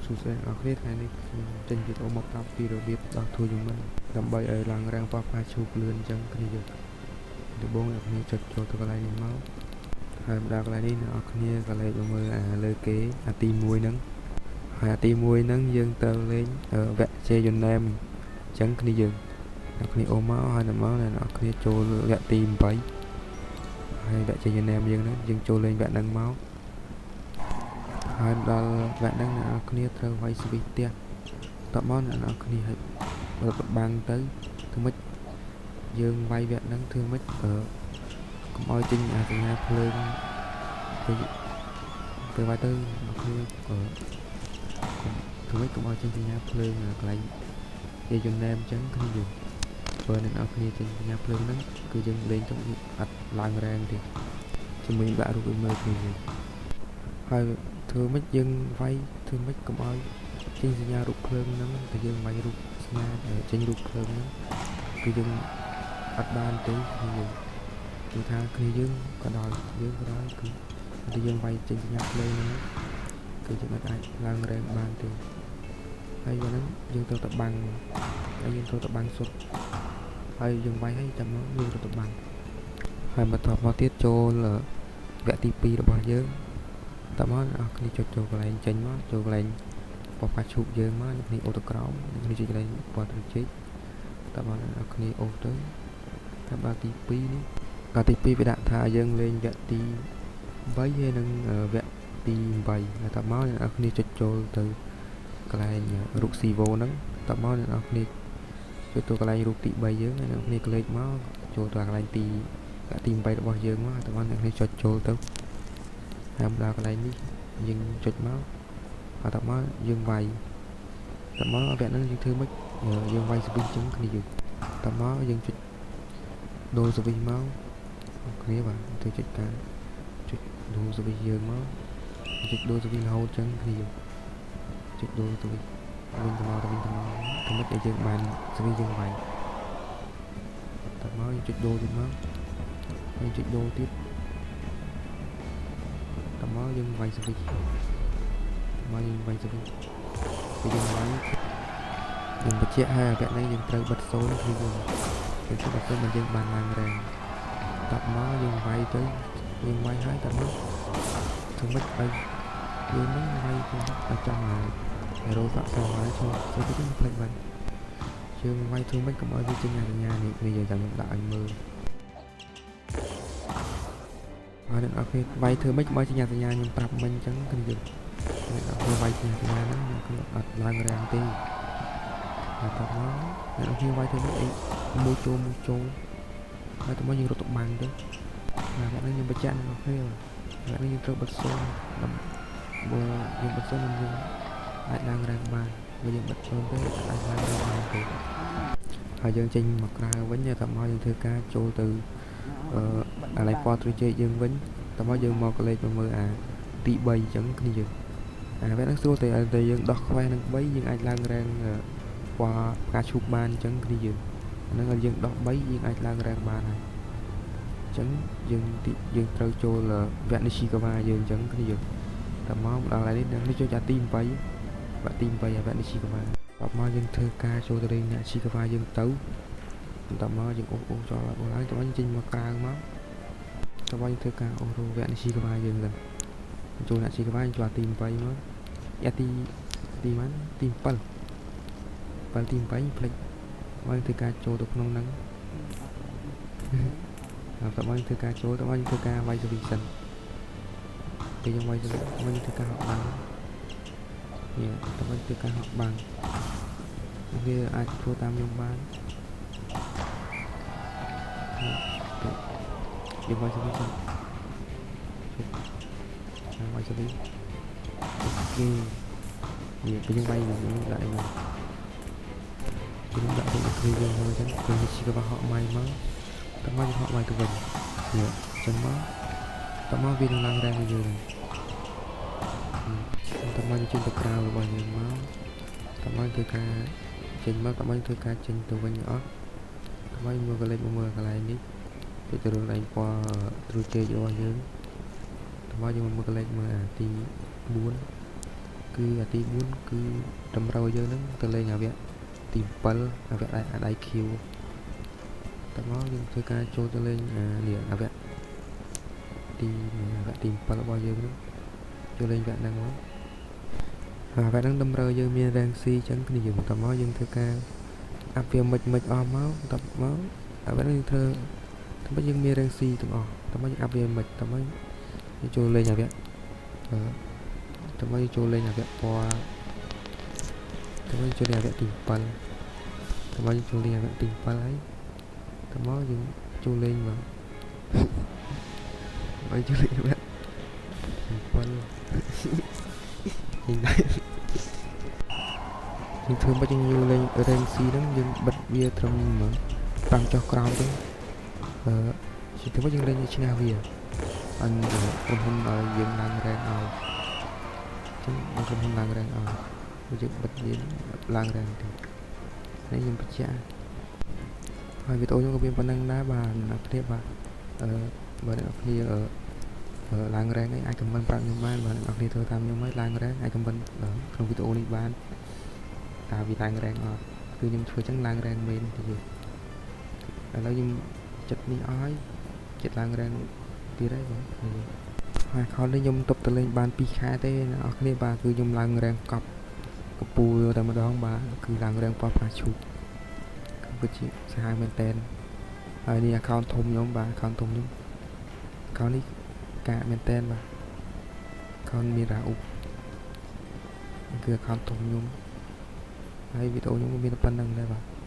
សួស្តីអ្នកទាំងអស់គ្នាថ្ងៃនេះខ្ញុំចេញវីដេអូមកប្រាប់ពីរបៀបដោះ tournament ដើម្បីឲ្យឡើង rank ប៉ះផ្កាឈូកលឿនអញ្ចឹងគ្នាយើងដំបូងអ្នកគ្នាចុចចូលទៅកន្លែងនេះមកហើយមកដល់កន្លែងនេះអ្នកនរគ្នាក៏លេខមកមើលអាលើគេអាទី1ហ្នឹងហើយអាទី1ហ្នឹងយើងត្រូវលេងវគ្គ J your name អញ្ចឹងគ្នាយើងអ្នកគ្នាអូមកហើយដល់មកអ្នកនរគ្នាចូលវគ្គទី8ហើយវគ្គ J your name យើងហ្នឹងយើងចូលលេងវគ្គហ្នឹងមកហើយដល់វគ្គហ្នឹងអ្នកនរគ្នាត្រូវវាយស្វីផ្ទះតបមកអ្នកនរគ្នាឲ្យរត់បាំងទៅធ្វើម៉េចយើងវាយវគ្គហ្នឹងធ្វើម៉េចអឺកុំឲ្យចេញអាសញ្ញាភ្លើងទៅទៅវាយទៅអ្នកគ្នាអឺកុំធ្វើម៉េចកុំឲ្យចេញសញ្ញាភ្លើងកន្លែងនិយាយយន្តណែមអញ្ចឹងគ្នាយើងបើអ្នកនរគ្នាចេញសញ្ញាភ្លើងហ្នឹងគឺយើងលេងទៅអត់ឡើង rank ទេជាមួយខ្ញុំដាក់រូបឲ្យមើលគ្នាយើងហើយធ្វើម៉េចយើងវាយធ្វើម៉េចកុំឲ្យចេញសញ្ញារូបភ្លើងហ្នឹងតែយើងវាយរូបសញ្ញាចេញរូបភ្លើងហ្នឹងគឺយើងអត់បានទេគ្នាយើងគឺថាគ្នាយើងក៏ដោយយើងក៏ដោយគឺតែយើងវាយចេញសញ្ញាភ្លើងហ្នឹងគឺយើងអត់អាចឡើង rank បានទេហើយអាហ្នឹងយើងត្រូវតែបាំងហើយយើងត្រូវតែបាំងសុទ្ធហើយយើងវាយហើយចាំមកយើងត្រូវតែបាំងហើយបន្ទាប់មកទៀតចូលវគ្គទី2របស់យើងតើមកអ្នកគ្នាចុចចូលកន្លែងចេញមកចូលកន្លែងពណ៌ផ្កាឈូកយើងមកអ្នកគ្នាអូទៅក្រោមអ្នកគ្នាចុចកន្លែងពណ៌ត្រចេកតើមកអ្នកគ្នាអូសទៅតែដល់ទី2នេះដល់ទី2វាដាក់ថាយើងលេងវគ្គទី3ហើយនិងវគ្គទី8ហើយតើមកអ្នកគ្នាចុចចូលទៅកន្លែងរូប Sivo ហ្នឹងតើមកអ្នកគ្នាចុចទៅកន្លែងរូបទី3យើងហើយអ្នកគ្នាក្លេកមកចូលទៅកន្លែងទីវគ្គទី8របស់យើងមកតើមកអ្នកគ្នាចុចចូលទៅហើយមកដល់កន្លែងនេះយើងចុចមកហើយតមកយើងវាយតមកវគ្គហ្នឹងយើងធ្វើម៉េចយើងវាយស្វីចឹងគ្នាយើងតមកយើងចុចដូរស្វីមកគ្នាបាទធ្វើចុចការចុចដូរស្វីយើងមកចុចដូរស្វីរហូតចឹងគ្នាយើងចុចដូរស្វីវិញទៅមកទៅវិញទៅមកធ្វើម៉េចឲ្យយើងបានស្វីយើងវាយតមកយើងចុចដូរទៀតមកយើងចុចដូរទៀតតមកយើងវាយស្វីមកយើងវាយស្វីពេលយើងវាយយើងបញ្ជាក់ហើយវគ្គនេះយើងត្រូវបិទសូន្យគឺយើងយើងត្រូវបិទសូន្យមិនយើងបានឡើង rank តមកយើងវាយទៅយើងវាយហើយតមកធ្វើម៉េចឲ្យយើងនឹងវាយទៅឲ្យចំហើយ hero សាក់សហើយឈប់ស្អីទៅផ្លេចបាត់យើងវាយធ្វើម៉េចកុំឲ្យវាចេញអាសញ្ញានេះនេះយើងចាំខ្ញុំដាក់ឲ្យមើលហើយអ្នកនរគ្នាវាយធ្វើម៉េចកុំឲ្យចេញអាសញ្ញាខ្ញុំប្រាប់មិញអញ្ចឹងគឺយើងអ្នកនរគ្នាវាយចេញអាសញ្ញាហ្នឹងអ្នកគ្នាអត់ឡើង rank ទេហើយតមកអ្នកនរគ្នាវាយធ្វើម៉េចអីមួយចូលមួយចូលហើយតមកយើងរត់ទៅបាំងទៅបាទនេះខ្ញុំបញ្ជាក់អ្នកនរគ្នាបាទនេះយើងត្រូវបិទសូន្យបើយើងបិទសូន្យនឹងយើងអាចឡើង rank បានបើយើងបិទសូន្យទេអាចឡើង rank បានទេហើយយើងចេញមកក្រៅវិញតែមកយើងធ្វើការចូលទៅអឺអាឡៃពណ៌ត្រចេកយើងវិញតមកយើងមកកលេចមកមើលអាទី3អញ្ចឹងគ្នាយើងអាវ៉ែហ្នឹងស្រួលតែតែយើងដោះខ្វេះនឹង3យើងអាចឡើង rank ពណ៌ផ្កាឈូកបានអញ្ចឹងគ្នាយើងហ្នឹងឲ្យយើងដោះ3យើងអាចឡើង rank បានហើយអញ្ចឹងយើងទីយើងត្រូវចូលវគ្គ Nishikawa យើងអញ្ចឹងគ្នាយើងតមកដល់កន្លែងនេះនឹងនេះចូលអាទី8វគ្គទី8អាវគ្គ Nishikawa តមកយើងធ្វើការចូលទៅលេង Nishikawa យើងទៅតមកយើងអូសអូសចូលអូសឡើងតមកយើងចេញមកក្រៅមកតមកយើងធ្វើការអូសរវគ្គ Nishikawa យើងទៅចូល Nishikawa យើងចូលអាទី8មកអាទីទីម៉ានទី7 7ទី8ផ្លេចមកយើងធ្វើការចូលទៅក្នុងហ្នឹងហើយតមកយើងធ្វើការចូលតមកយើងធ្វើការវាយសវីសិនពេលយើងវាយសវីមកយើងធ្វើការហក់បាំងនេះតមកយើងធ្វើការហក់បាំងវាអាចធ្វើតាមខ្ញុំបាននេះយើងវាយសវីសិនជប់វាយសវីOK នេះពេលយើងវាយយើងដាក់អីមកយើងដាក់រូបគ្នាយើងមកអញ្ចឹងពេលនេះជីកបាហក់ម៉ៃមកតមកយើងហក់ម៉ៃទៅវិញនេះអញ្ចឹងមកតមកវានឹងឡើង rank ឲ្យយើងតមកយើងចេញទៅក្រៅរបស់យើងមកតមកធ្វើការចេញមកតមកធ្វើការចេញទៅវិញអស់តមកមើលកលេចមកមើលកន្លែងនេះទៅទៅកន្លែងពណ៌ទ្រូជែករបស់យើងតមកយើងមកមើលកលេចមើលអាទី4 គឺអាទី4គឺតម្រូវយើងនឹងទៅលេងអាវគ្គទី7អាវគ្គដៃអាដៃ Q តមកយើងធ្វើការចូលទៅលេងអានេះអាវគ្គទី7របស់យើងហ្នឹងចូលលេងវគ្គហ្នឹងមកហើយវគ្គហ្នឹងតម្រូវយើងមាន rank C អញ្ចឹងគ្នាយើងតមកយើងធ្វើការ up វាមិនមិនអស់មកតមកអាវគ្គហ្នឹងយើងធ្វើតែមកយើងមាន rank C ទាំងអស់តមកយើង up វាមិនតមកយើងចូលលេងអាវគ្គអឺតមកយើងចូលលេងអាវគ្គពណ៌តមកយើងចូលលេងអាវគ្គទី7តមកយើងចូលលេងអាវគ្គទី7ហើយតមកយើងចូលលេងមកហើយចូលលេងវគ្គទី7យើងដែរយើងធ្វើមកយើងយកលេង rank C ហ្នឹងយើងបិទវាត្រឹម5ចុះក្រោមទៅអឺជាធ្វើមកយើងលេងឲ្យឈ្នះវាអញក្រុមហ៊ុនឲ្យយើងឡើង rank ឲ្យចឹងឲ្យក្រុមហ៊ុនឡើង rank ឲ្យយើងបិទវាឡើង rank ទេនេះខ្ញុំបញ្ជាក់ហើយវីដេអូខ្ញុំក៏មានប៉ុណ្្នឹងដែរបាទអ្នកគ្នាបាទអឺបើអ្នកគ្នាអឺឡើង rank អីអាច comment ប្រាប់ខ្ញុំបានបាទអ្នកគ្នាធ្វើតាមខ្ញុំហើយឡើង rank អាច comment ក្នុងវីដេអូនេះបានតើវាឡើង rank អត់គឺខ្ញុំធ្វើចឹងឡើង rank មែនទេឥឡូវខ្ញុំចិត្តនេះអស់ហើយចិត្តឡើង rank ទៀតហើយបាទហើយ account នេះខ្ញុំទប់ទៅលេងបាន2ខែទេអ្នកនរគ្នាបាទគឺខ្ញុំឡើង rank កប់កពូលតែម្ដងបាទគឺឡើង rank ប៉ោះផ្កាឈូកគឺពិតជាសាហាវមែនតែនហើយនេះ account ធំខ្ញុំបាទ account ធំខ្ញុំ account នេះកាកមែនតែនបាទ account មានរ៉ាអ៊ុបគឺ account ធំខ្ញុំហើយវីដេអូខ្ញុំក៏មានតែប៉ុណ្្នឹងដែរបាទ។